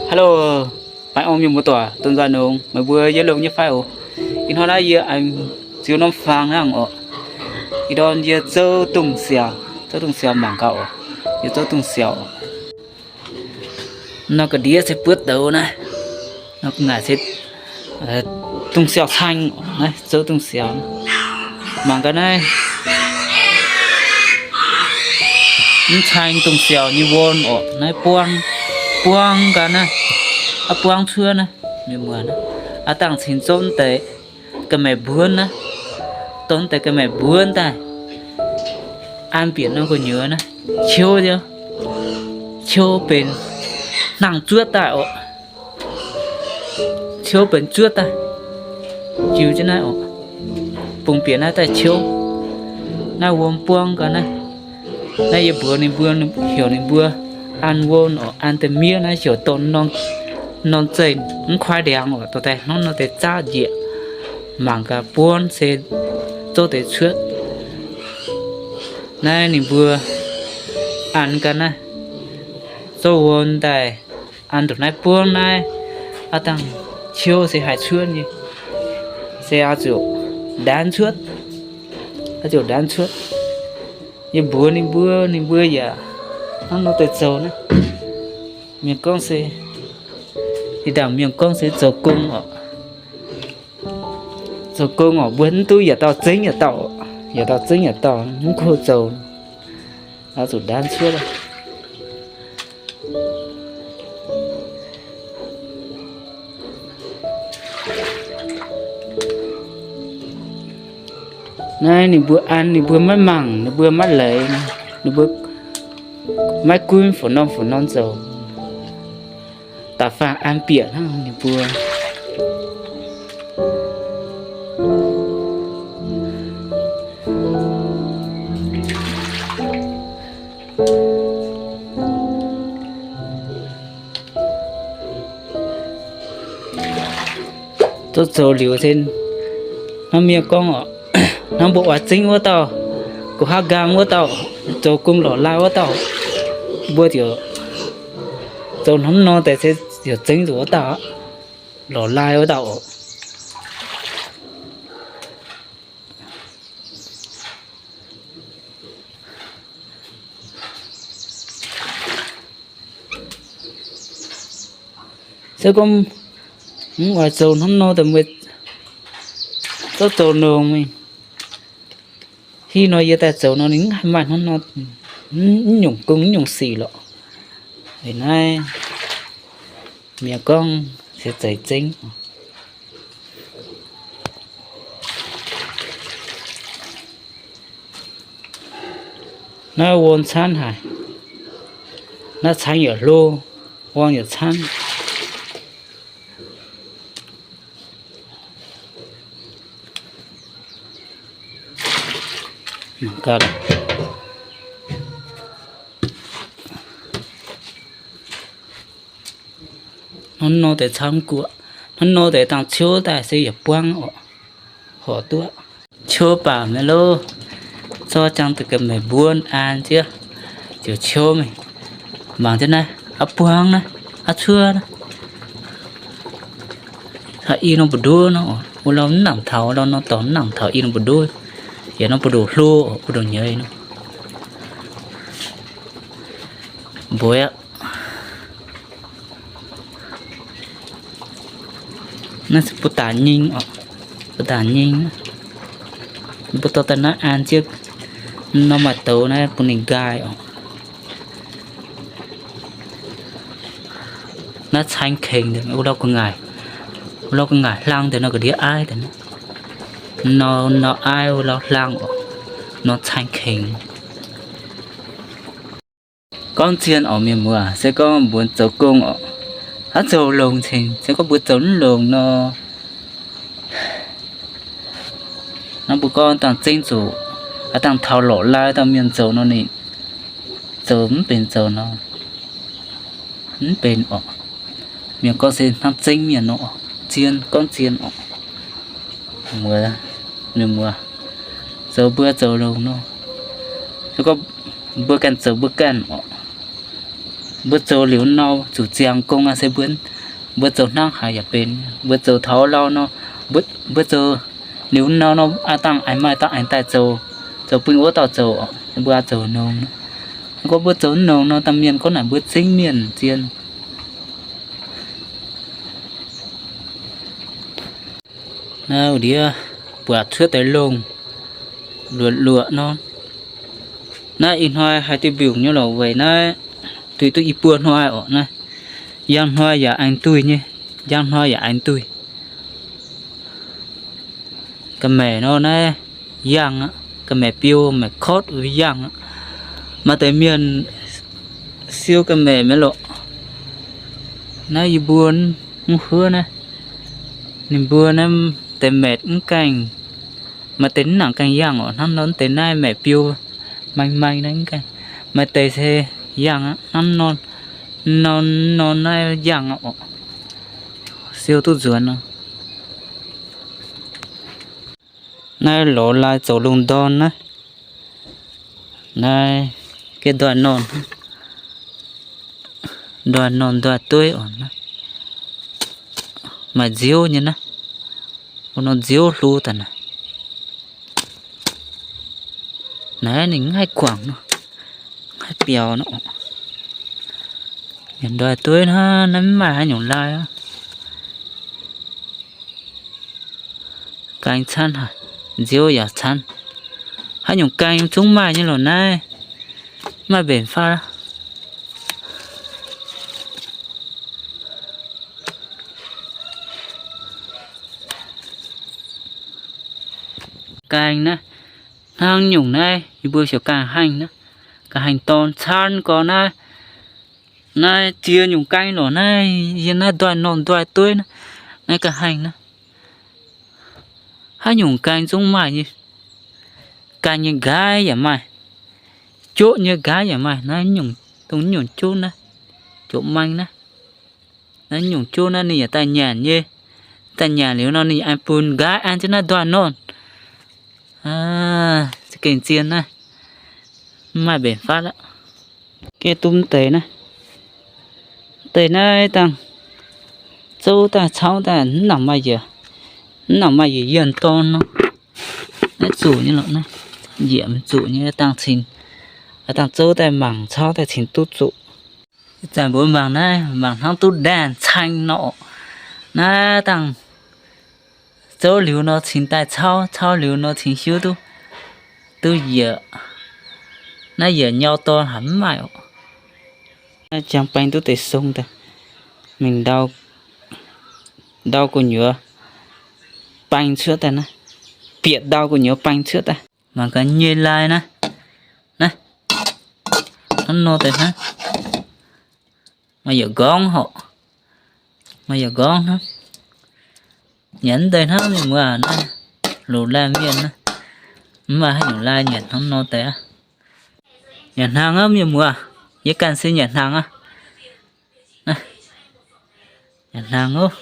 Hello, baengh orn mienh muoz-doic, domh nzoih nongx, meih mbuo yie longx nyei fai oc? Ih hnoi naaiv yie aengx ziux norm fangx nangh oc. Ih ndorm yie zouv dungz siaaux, zouv dungz siaaux mangc gaax oc. Yie zouv dungz siaaux oc. Nor ga'ndiev se buov douz naaiv. Nor ga'naaiv se dungz siaaux caeng oc. Naaiv zouv dungz siaaux. Mangc gaax naaiv. Mv caeng dungz siaaux nyei worn oc. Naaiv buangv, buangv gaax naaiv. Aav buangv cuotv naaiv. Mienh muoz naaiv. Aav dangh cingx zouv deix ga'maeqc mbuonv naaiv. Dongh deix ga'maeqc mbuonv daaih an bieqc norm gu'nyuoz naaiv, ciouv, ciouv benx hnangv zuotv daaih oc. Ciouv benx zuotv daaih. Jiu jienv naaiv oc. Bungx bieqc naaiv daaih ciouv. Naaiv wuom buangv gaax naaiv. Naaiv yie mbuox ninh mbuo, heuc ninh mbuo an wuom oc, an deix miev naaiv heuc dorh norm zeih mv kuaaiv ndiangx oc, dorh daaih hnangv nor deix zaqv njiec. Mangc gaax buonv se zouv deix cuotv. Naaiv ninh mbuo an gaax naaiv, zouv wuom daaih an ndongc naaiv buangv naaiv, aav dangh ciouv se haih cuotv nyei, se aqv ziouc ndaanv cuotv, aqv ziouc ndaanv cuotv. Yie mbuox ninh mbuo, ninh mbuo yaac hnangv nor deix zoux naaiv. Mienh gorngv se, ih ndaangc mienh gorngv se zoux gong oc. Zoux gong oc, mbuo mv duqv yietc dauh zengv yietc dauh, yietc dauh zengv yietc dauh, mv kouv zoux. Aqv zuqc ndaanv cuotv. Naaiv ninh mbuo an, ninh mbuo maiv mangc, ninh mbuo maiv leiz, ninh mbuo maiv gunv fux norm fux norm zoux. Da'faanh an bieqc hnangv ninh mbuo. Zoux zoux liuz se, hnangv mienh gorngv oc, hnangv mbuo oix zengv wuov dauh, gu'haav nqaang wuov dauh, zoux gong lorqc laai wuov dauh, mbuo ziouc zoux hnangv nor deix se ziouc zengv zuqc wuov dauh aqv, lorqc laai wuov dauh oc. Se gorngv mv oix zoux hnangv nor deix, zoux zoux longx mingh. Hiv nor yie daaih zoux nor ninh mv haih maaih hnangv nor, mv nyungc gong mv nyungc sic lorqc. Weic naaiv mienh gorngv se zeiz zengv. Naaiv wuom camv haic. Naaiv caengx yaac hlo, wuom yaac camv. Hnangv nor deix camv guoqv, hnangv nor deix dangh ciouv daaih se yietc buangv oc, horc duqv. Ciouv baac mienh lov, zorqv jangx deix ga'maeqc mbuonv an jienv, ziouc ciouv mingh. Mangc jienv naaiv, aav buangv naaiv, aav cuotv naaiv. Haaix i norm mbu'ndongx nor, wuov lauh mv nangc taux, wuov lauh norm dorngx mv nangc taux i norm mbu'ndongx, yaac norm mbu'ndongx hlo, mbu'ndongx nyeiz nor. Mbuox aqv. Naaiv se mbuo daaih nying oc, mbuo daaih nying. Mbuo dorh daaih naaiv an jienv, norm maaih douz naaiv bun ninh nqaai oc. Naaiv caengx kengx, wuov lauh gu'nguaaic, wuov lauh gu'nguaaic hlang deix nor ga'ndiev aiv deix. Nor, nor aiv wuov lauh hlang oc, nor caengx kengx. Gorngv zien oc mienh muoz, se gorngv mbuo zoux gong oc, aav zoux longx cingx, se gorngv mbuo zoux mv longx nor, nor mbuo gorngv dangh zengv zuqc, aav dangh taux lorqc laai dauh mienh zoux nor ninh zoux mv benx zoux nor, mv benx oc. Mienh gorngv se hnangv zengv mienh nor, zien, gorngv zien oc. Mienh muoz, zoux mbuo zoux longx nor, se gorngv mbuo ganh zoux mbuo ganh oc. Mbuo zoux liuz nor zuqc ziangx gong aqv se mbuo, mbuo zoux hnangv haaix yaac benx. Mbuo zoux taux lauh nor, mbuo, mbuo zoux liuz nor nor, aav dangh aengx maaih dauh aengx daaih zoux, zoux bun wuov dauh zoux, mbuo aav zoux longx. Gorngv mbuo zoux longx nor, dangh mienh gorngv naaic mbuo zingv mienh zien. Naaiv ndiev buatc cuotv deix longh luoqc luoqc nor. Naaiv ih hnoi haih duih mbiungc nyei lorqc weic naaiv duih duqv i buo hnoi oc. Naaiv njang hnoi yaac aengx duih nyei, njang hnoi yaac aengx duih. Ga'maeqc nor naaiv yangh aqv, ga'maeqc biou, ga'maeqc kotv yangh aqv. Maaih deix mienh siou ga'maeqc mi'aqv lorqc. Naaiv yie mbuo mv huov naaiv, ninh mbuo naaiv deix maetc mv gaengh, maaih deix mv nangc gaengh yangh oc. Hnangv nor deix naaiv maeqc biou maeng maeng naaiv mv gaengh, maaih deix se yangh aqv. Hnangv nor, nor, nor naaiv yangh aqv oc. Siou duqv nzuonx nor. Naaiv lorz lai zoux lungh ndorn naaiv. Naaiv geh ndoih norn, ndoih norn ndoih dueiv oc. Maaih nziouv nyei naaiv. Wuov nor nziouv hlo daaih naaiv. Naaiv ninh mv haih guangc nor, mv haih biaux nor. Ndoih dueiv hnangv naaiv mv maaih haaix nyungc lai aqv. Gaeng canv haic, nziouv yaac canv. Haaix nyungc gaeng zungv maaih nyei lorqc naaiv. Mv maaih mbenc faatv. Gaeng naaiv, hnangv nyungc naaiv yie mbuo siouc gaeng haaix naaiv, ga'haaix dorn canv gorx naaiv. Naaiv ziex nyungc gaeng lorqc naaiv, yie naaiv ndoih norm ndoih dueiv naaiv, naaiv ga'haaix naaiv. Haaix nyungc gaeng zungv maaih nyei. Gaeng nyei nqaiv yaac maaih, joqv nyei nqaiv yaac maaih. Naaiv nyungc, dongh nyungc joqv naaiv, joqv maeng naaiv. Naaiv nyungc joqv naaiv ninh yaac daaih nyanc nyei. Daaih nyanc liuz nor ninh yaac aengx bun nqaiv an jienv naaiv ndoih norm. Za'gengh zien naaiv, mv maaih mbenc faatv aqv. Geh duqv mv deix naaiv, mv deix naaiv dangh zouv daaih cauv daaih mv nangc maaih yietc, mv nangc maaih yietc yienh dorn nor. Naaiv zuqc nyei lorqc naaiv, njiec zuqc nyei dangh cingx, dangh zouv daaih mangc cauv daaih cingx duqv zuqc. Ih zanc mbuo mangc naaiv mangc hnangv duqv ndaanh caeng nor. Naaiv dangh zouv liuz nor cingx daaih cauv, cauv liuz nor cingx hiuv duqv, duqv yietc, naaiv yietc nyau dorn haic mv maaih oc. Naaiv jangx baeng duqv deix song daaih, mingh ndau, ndau gu'nyuoz baeng cuotv daaih naaiv, bieqc ndau gu'nyuoz baeng cuotv daaih. Mangc gaax nyei lai naaiv, naaiv, hnangv nor deix hnangv. Maaih yietc nqorngv horqc, maaih yietc nqorngv hnangv. Nyanc mv deix hnangv mienh muoz naaiv, loz laanh mienh naaiv, mv maaih haaix nyungc lai nyanc hnangv nor deix aqv. Nyanc hnaangx aqv mienh muoz, yie ganh se nyanc hnaangx aqv. Nyanc hnaangx oc.